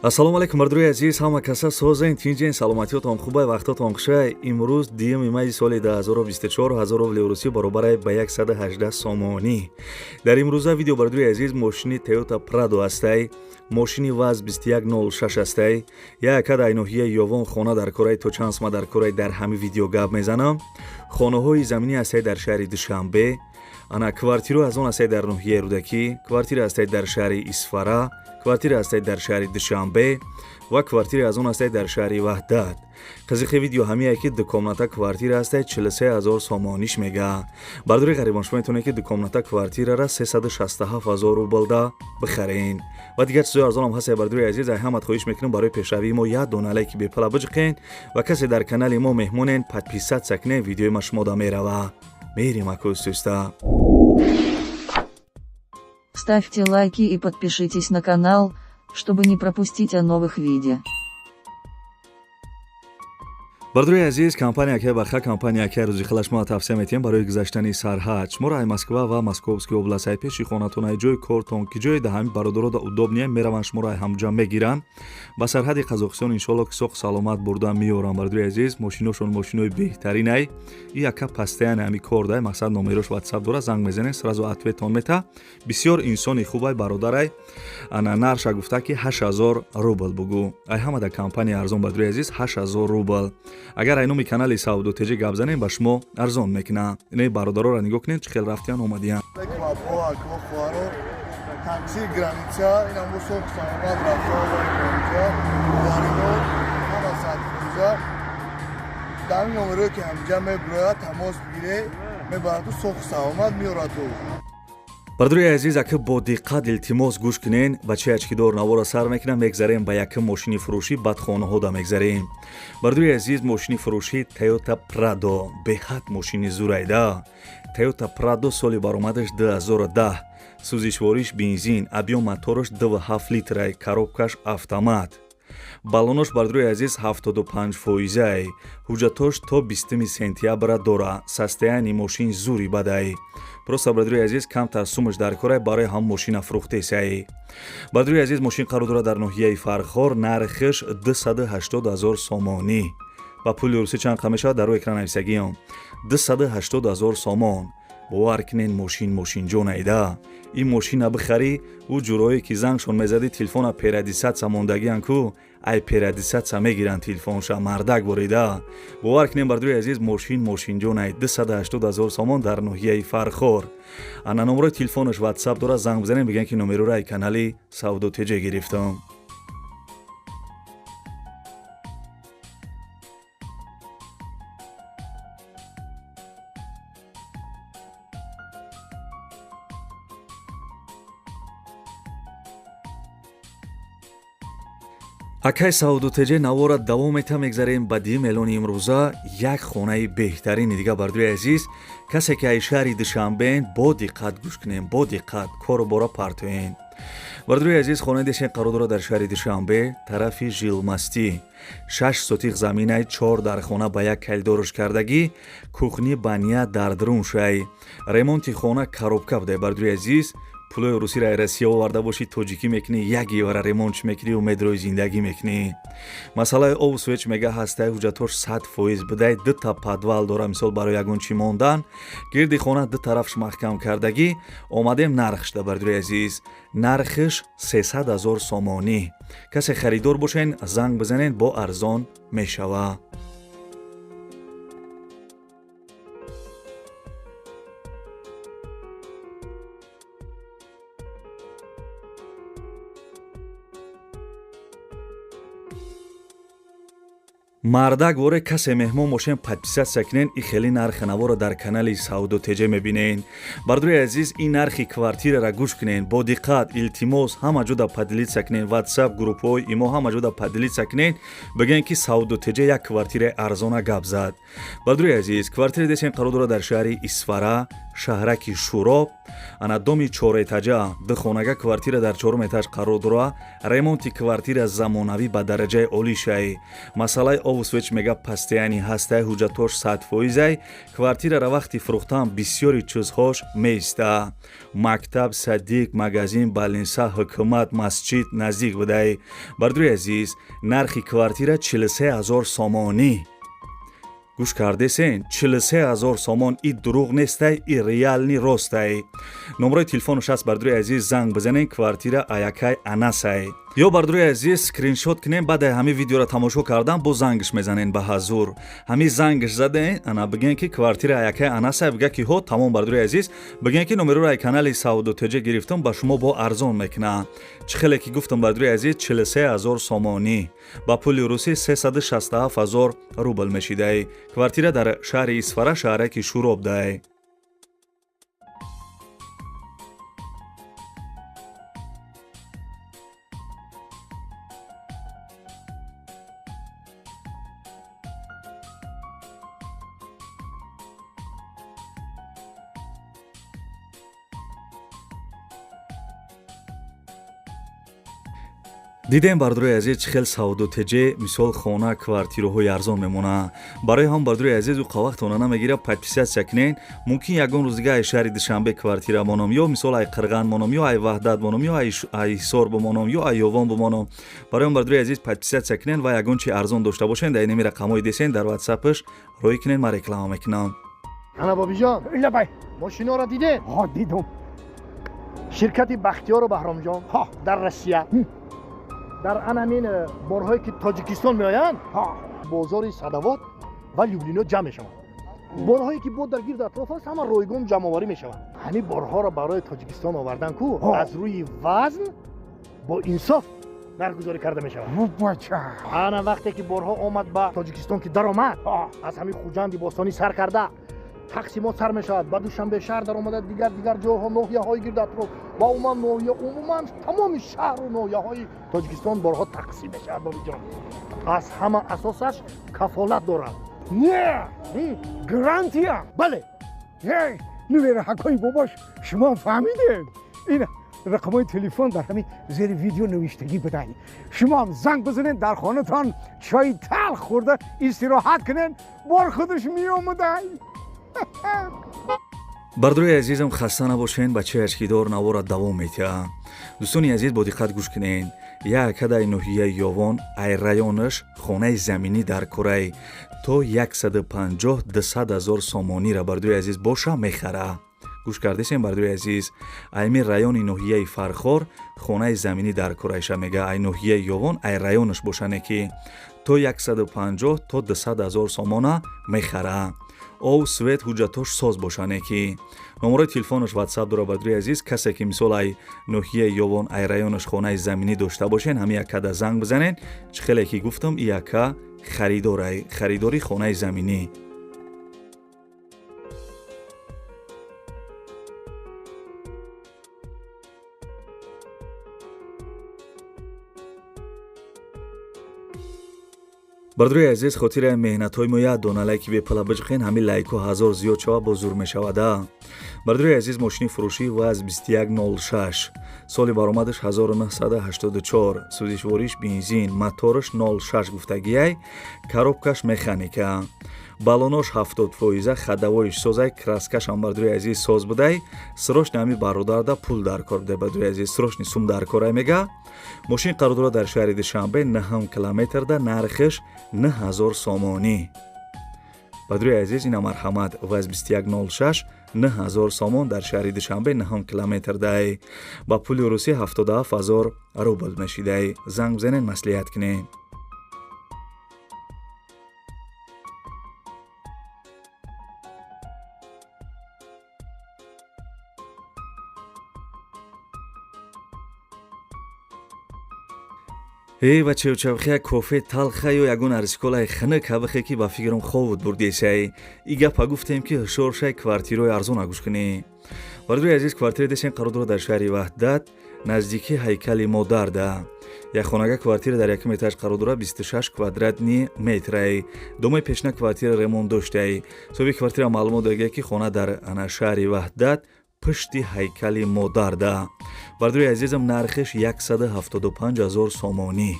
Ассалому алайкум, бардорои азиз, ҳама каса созен, тинҷен, саломатиётон хубай, вақтотон хушай. Имрӯз 2 майи соли 2024, 1000 рубли русӣ баробарай ба 118 сомонӣ. Дар имрӯза видео, бардорои азиз, мошини Toyota Prado ҳастай, мошини ВАЗ 2106 ҳастай. Як ай ноҳияи Ёвон хона дар кораи, то чанд сма дар кораи, дар ҳами видео гап мезанам. Хонаҳои заминӣ ҳастай дар шаҳри Душанбе, ана квартираҳо аз он ҳастай дар ноҳияи Рӯдакӣ, квартира ҳастай дар шаҳри Исфара, квартира ҳастай дар шаҳри Душанбе ва квартира аз он ҳастай дар шаҳри Ваҳдат. Қызиқи видео ҳамие ки дукомната квартира ҳастай, 43 0 сомониш мега. Бардори ғарибон, шумо метавонед ки дукомната квартирара 367 000 рублда бихарен ва дигар чизои арзонам ҳастай. Бардори азиз, ай ҳамат хоҳиш мекунем, барои пешравии мо як дона лайки бепала биҷиқен ва касе дар канали мо меҳмонен, подписаться кунен, видеои ма шумода мерава. Мерим акӯстуста. Ставьте лайки и подпишитесь на канал, чтобы не пропустить о новых видео. Бардори азиз, компания Акай Баха, компания Акай Рӯзихалаш мо тавсия метиҳем барои гузаштани сарҳад. Шуморо ай Москва ва Московский област, ай пеши хонатон, ай ҷои кортон, ки ҷои да ҳами бародарода удобнее, мераванд, шуморо ай ҳамҷа мегиранд, ба сарҳади Қазоқистон иншоалло ки соқ саломат бурда меоранд. Бардори азиз, мошиношон мошинои беҳтаринай. И яка постоянно ҳами кор дай, мақсад, номерош ватсап дора, занг мезанед, сразу ответон мета. Бисёр инсони хубай бародарай. Ана нарша гуфта ки 8000 рубл бугӯ. Ай ҳама да компания арзон, бардори азиз, 8000 рубл. Агар ай номи канали Савдо ТЖ гап занем, ба шумо арзон мекунад. Инаи бародароро нигоҳ кунед, чӣ хел рафтиян, омадиян. Такси граница инам бо соқ саломат рафта омадем. Боваридор ҳама 100%. Дар ин номерое ки ҳамҷа мебирояд, тамос бигире, мебараду соқ саломат меораду. Бардори азиз, ака бо диққат илтимос гӯш кунен. Бачаи ачкидор навора сар мекунам, мегзарем ба якм мошини фурӯшӣ, баъд хонаҳода мегзарем. Бардори азиз, мошини фурӯшӣ Toyota Prado, беҳад мошини зурайда. Toyota Prado, соли баромадаш 2010, сӯзишвориш бензин, объём мотораш 2,7 литрай, коробкаш автомат, баллонош, бардорои азиз, 75 фоизай, ҳуҷҷатош то 20 сентябра дора. Состояние мошин зури бадай, просто, бардорои азиз, камтар сумаш дар корай, барои ҳам мошина фурӯхтесай. Бардорои азиз, мошин қарор дорад дар ноҳияи Фархор, нархш 280 ҳазор сомонӣ. Ба пули русӣ чанд қа мешавад, дар рӯи экран нависагиам. 280 ҳазор сомон. Бовар кунен, мошин мошинҷон айда. Ин мошина бихарӣ, ӯ ҷурое ки зангшон мезадӣ, телефона переадресация мондагиан ку, ай переадресация мегиранд телефонша, мардак борида. Бовар кунем, бардори азиз, мошин мошинҷон ай. 280 ҳазор сомон дар ноҳияи Фархор. Ана номерои телефонаш ватсап дорад, занг бизанем, бигӯян ки номероро ай канали Савдо ТЖ гирифтам. Акай Савдо ТЖ навора давом мета. Мегзарем ба дим эълони имрӯза, як хонаи беҳтарини дига. Бардори азиз, касе ки ай шаҳри Душанбеен, бо диққат гӯш кунем, бо диққат кору бора партоен. Бардори азиз, хонаи дешен қарор дорад дар шаҳри Душанбе, тарафи Жилмастӣ, 6 сотих заминай, чор дар хона ба як калидорш кардагӣ, кухни баня дар дарун шай, ремонти хона коробка будай. Бардори азиз, пулои русиро Россия оварда бошӣ, тоҷикӣ мекунӣ, як евро ремонт мекунӣ, умедрои зиндагӣ мекунӣ. Масъалаи обу свет мега ҳастай, ҳуҷҷатош 100% будай, дута подвал дора, мисол барои ягон чӣ мондан, гирди хона ду тарафш маҳкам кардагӣ. Омадем нархшда, бардори азиз, нархш 300 ҳазор сомонӣ. Касе харидор бошен, занг бизанед, бо арзон мешава. Мардак воре, касе меҳмон бошен, подписаться кунен. И хеле нархи наворо дар канали Савдо ТЖ мебинен. Бардори азиз, ин нархи квартирара гӯш кунен бо диққат, илтимос, ҳама ҷода поделиться кунен, ватсап группҳои имо ҳама ҷода поделиться кунен, бигӯен ки Савдо ТЖ як квартираи арзона гап зад. Бардори азиз, квартираи десен қарор дорад дар шаҳри Исфара. Шаҳраки Шӯроб, ана доми чорэтажа, духонага квартира дар чорум этаж қарор дора. Ремонти квартира замонавӣ ба дараҷаи олӣ шай. Масъалаи обу свет мега постоянный ҳастай, ҳуҷҷатош 100%-ай. Квартирара вақти фурӯхтан бисёри чизҳош меиста: мактаб, садик, магазин, больница, ҳукумат, масҷид наздик будай. Бардури азиз, нархи квартира 43 ҳазор сомонӣ. Гӯш кардесен, 43 ҳазор сомон. И дурӯғ нестай, и реальный ростай. Номрои телефонаш аст, бардури азиз, занг бизанен. Квартира аякай Анасай. Ё, бардури азиз, скриншот кунем, баъде ҳамин видеоро тамошо кардан бо зангш мезанен. Ба ҳазур ҳамин зангш заден, ана бигӯен, ки квартира аякай Анасай. Бига ки ҳо, тамом. Бардури азиз, бигӯен, ки номероро ай канали Савдо ТЖ гирифтам, ба шумо бо арзон мекуна. Чӣ хеле ки гуфтам, бардури азиз, 43 ҳазор сомонӣ, ба пули русӣ 367 ҳазор рубл мешидай. Квартира дар шаҳри Исфара, шаҳраки Шӯроб дай. Дидем, бардурои азиз, чӣ хел Савдо ТЖ мисол хона, квартираҳои арзон мемонад. Барои ҳам, бардурои азиз, ӯ вақтона намегира, подписаться кунен. Мумкин ягон рӯз дига ай шаҳри Душанбе квартира монам, ё мисол ай Қирған монам, ё ай Ваҳдат монам, ё ай Ҳисор бимонам, ё ай Ёвон бимонам. Барои ҳам, бардурои азиз, подписаться кунен ва ягон чи арзон дошта бошен, дар инами рақамҳои десен, дар ватсапаш рӯй кунен, ман реклама мекунам. Ана, Бобиҷон. Лабай. Мошиноро дидем. Ҳо, дидум. Ширкати Бахтиёру Баҳромҷон дар Россия дар анамин борҳое ки Тоҷикистон меоянд, бозори Садовод ва Люблино ҷамъ мешаванд. Борҳое ки бо дар гирду атроф аст, ҳама ройгон ҷамъоварӣ мешаванд. Ҳамин борҳоро барои Тоҷикистон овардан ку, аз рӯи вазн бо инсоф нархгузорӣ карда мешавад. Бача. Ана, вақте ки борҳо омад ба Тоҷикистон, ки даромад, аз ҳамин Хуҷанди бостонӣ сар карда тақсимот сар мешавад, ба Душанбе шаҳр даромада, дигар дигар ҷойҳо, ноҳияҳои гирду атроф ва умуман ноҳия, умуман тамоми шаҳру ноҳияҳои Тоҷикистон борҳо тақсим мешавад. Бобиҷон, аз ҳама асосаш кафолат дорад. Не, гарантия. Бале. Нувераҳакои бобош, шумо фаҳмидем, ин рақамҳои телефон дар ҳамин зери видео навиштагӣ будай. Шумоам занг бизанед, дар хонатон чои талх хӯрда истироҳат кунед, бор худаш меомадай. Бардорои азизам, хаста набошен, бачаи ашкидор навора давом метиҳад. Дӯстони азиз, бо диққат гӯш кунед. Як ҳадаи ноҳияи Ёвон, ай районаш хонаи заминӣ дар курай то 150-200 ҳазор сомонира, бардорои азиз, боша мехара. Гӯш кардесем, бардорои азиз, айми райони ноҳияи Фархор хонаи заминӣ дар курайша мега, ай ноҳияи Ёвон, ай районаш бошане, ки то 150 то 200 ҳазор сомона мехара. Ов, свет, ҳуҷҷатош соз бошане, ки номерои телефонаш ватсап дора. Бардорои азиз, касе ки мисол ай ноҳияи Ёвон, ай районаш хонаи заминӣ дошта бошен, ҳами якада занг бизанен. Чӣ хеле ки гуфтам, и яка харидорай, харидори хонаи заминӣ. Бардорои азиз, хотираи меҳнатҳои мо як дона лайки бепала биҷиқен, ҳамин лайкҳо ҳазор зиёд шава, боз зур мешавада. Бардорои азиз, мошини фурӯшӣ ВАЗ 2106, соли баромадаш 1984, сӯзишвориш бензин, мотораш 06 гуфтагиай, коробкаш механика, баллонош 70%, ходовойш созай, краскашам, бардорои азиз, соз будай. Срочно ҳами бародарда пул дар кор будай, бардорои азиз, срочный сум дар корай мега. Мошин қарор дорад дар шаҳри Душанбе, наҳам километрда, нархаш 9000 сомонӣ. Бардорои азиз, ина марҳамат, ВАЗ 2106, 9000 сомон, дар шаҳри Душанбе, наҳам километрдай, ба пули русӣ 77 ҳазор рубл мешидай. Занг бизанед, маслиҳат кунед. Эй, бачаючавхия, кофе талха ё ягон арзиколаи хунук ҳабихе, ки ба фикрам ховуд бурдесай. И гапа гуфтем, ки ҳушёр шай, квартираҳои арзона гӯш кунӣ. Бардори азиз, квартира десен қарор дорад дар шаҳри Ваҳдат. Наздики ҳайкали модарда. Як хонага квартира дар якум этаж қарор дорад, 26 квадратный метрай. Домои пешина квартира ремонт доштай. Соҳиби квартира маълумот додагия, ки хона дар ана шаҳри Ваҳдат, пушти ҳайкали модарда. Бардори азизам, нархиш 175 ҳазор сомонӣ.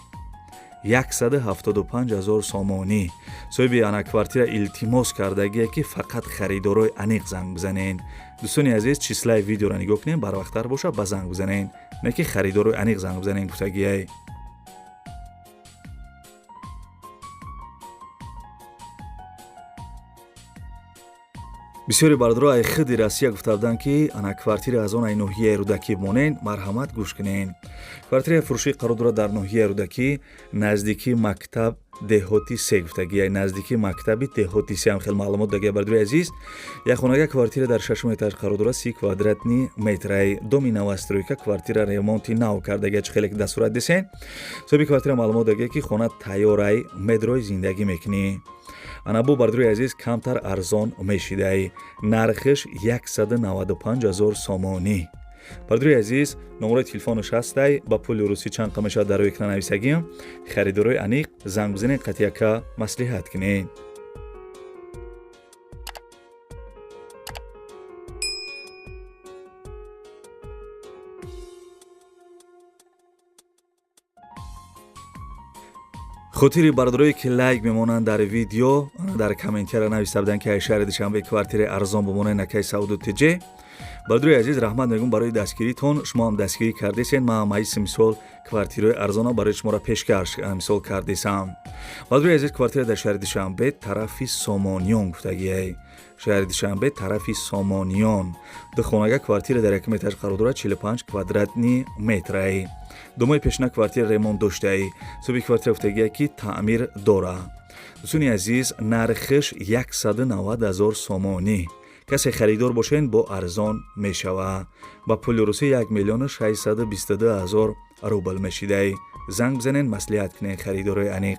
175 ҳазор сомонӣ. Соҳиби ана квартира илтимос кардагие, ки фақат харидорои аниқ занг бизанен. Дӯстони азиз, числаи видеоро нигоҳ кунем, барвақттар боша, ба занг бизанен, не ки харидорои аниқ занг бизанен гуфтагиай. Бисёри бардоро ай хиди Россия гуфта буданд, ки ана квартира аз он ай ноҳияи Рӯдакӣ монен. Марҳамат, гӯш кунен. Квартираи фурӯшӣ қарор дорад дар ноҳияи Рӯдакӣ, наздики мактаб деҳоти се гуфтагия, наздики мактаби деҳоти се ҳам хел маълумот дагия. Бардори азиз, як хонага квартира дар шашум этаж қарор дорад, 30 квадратный метрай. Доми новостройка, квартира ремонти нав кардагия, чӣ хеле ки дастурат десен. Соҳиби квартира маълумот дагия, ки хона тайёрай, медрои зиндагӣ мекунӣ. Ана бо, бардори азиз, камтар арзон мешидай, нархиш 195 ҳазор сомонӣ. Бардори азиз, номерои телефонаш ҳастай. Ба пули русӣ чанд қа мешавад, дар рӯи экран нависагиам. Харидорои аниқ занг бизанед, қатъияка маслиҳат кунед. Хотири бардорое ки лайк мемонанд дар видео, дар комментария нависта буданд, ки ай шаҳри Душанбе квартираи арзон бимонед, накай Сауду Тиҷе. Бардори азиз, раҳмат мегӯм барои дастгиритон. Шумо ҳам дастгирӣ кардесен, ман ҳам айси мисол квартираи арзона барои шуморо пешкаш мисол кардесам. Бардори азиз, квартира дар шаҳри Душанбе, тарафи Сомониён гуфтагиай. Шаҳри Душанбе, тарафи Сомониён, ду хонага квартира дар якум этаж қарор дорад, 45 квадратный метрай. Домои пешина квартира ремонт доштаи. Соҳиби квартира гуфтагия, ки таъмир дора. Дӯстони азиз, нархиш 190 ҳазор сомонӣ. Касе харидор бошен, бо арзон мешава. Ба пули русӣ 1 миллиону 622 ҳазор рубл мешидай. Занг бизанен, маслиҳат кунен, харидорои аниқ.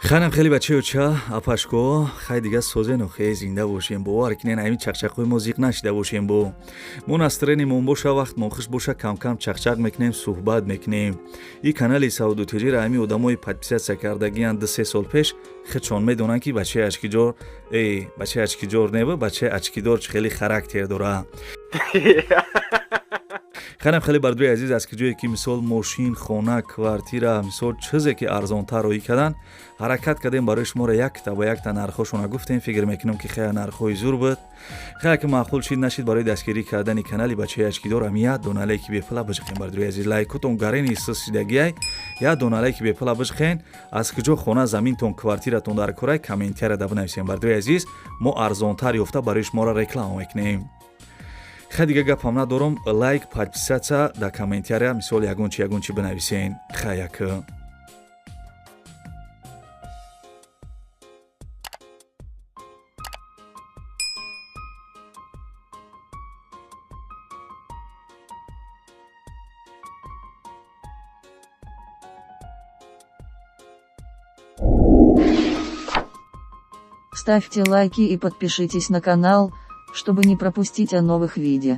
Ханам хеле бачаюча, апашко, хай дига созену хе, зинда бошем. Бовар кинен, ҳамин чақчақҳои мо зиқ нашида бошем. Бо мо настроениемон боша, вақтмон хуш боша, камкам чақчақ мекунем, суҳбат мекунем. И канали Сауду Тиҷира ҳамин одамои подписаться кардагиянд 2-3 сол пеш, худшон медонанд, ки бачаи очкиҷор, эй, бачаи очкиҷор неба, бачаи очкидор чӣ хеле характер дора. Ханам хеле, бардори азиз, аз ки ҷое ки мисол мошин, хона, квартира, мисол чизе ки арзонтар роӣ кардан, ҳаракат кардем барои шуморо якта ба якта нархҳошона гуфтем. Фикр мекунам, ки хеле нархҳои зур буд. Хеле ки маъқул шид, нашид, барои дастгирӣ кардани канали бачаи очкидор ам як дона лайки бепула биҷиқем. Бардори азиз, лайкотон гарени сисидагиай, як дона лайки бепула биҷиқен. Аз куҷо хона, заминтон, квартиратон дар корай, комментария да бинависем. Бардори азиз, мо арзонтар ёфта барои шуморо реклама мекунем. Хай, дига гапам надорам. Лайк, подписаться, дар комментария мисол ягон чи, ягон чи бинависен. Хай, яка. Ставьте лайки и подпишитесь на канал, чтобы не пропустить о новых видео.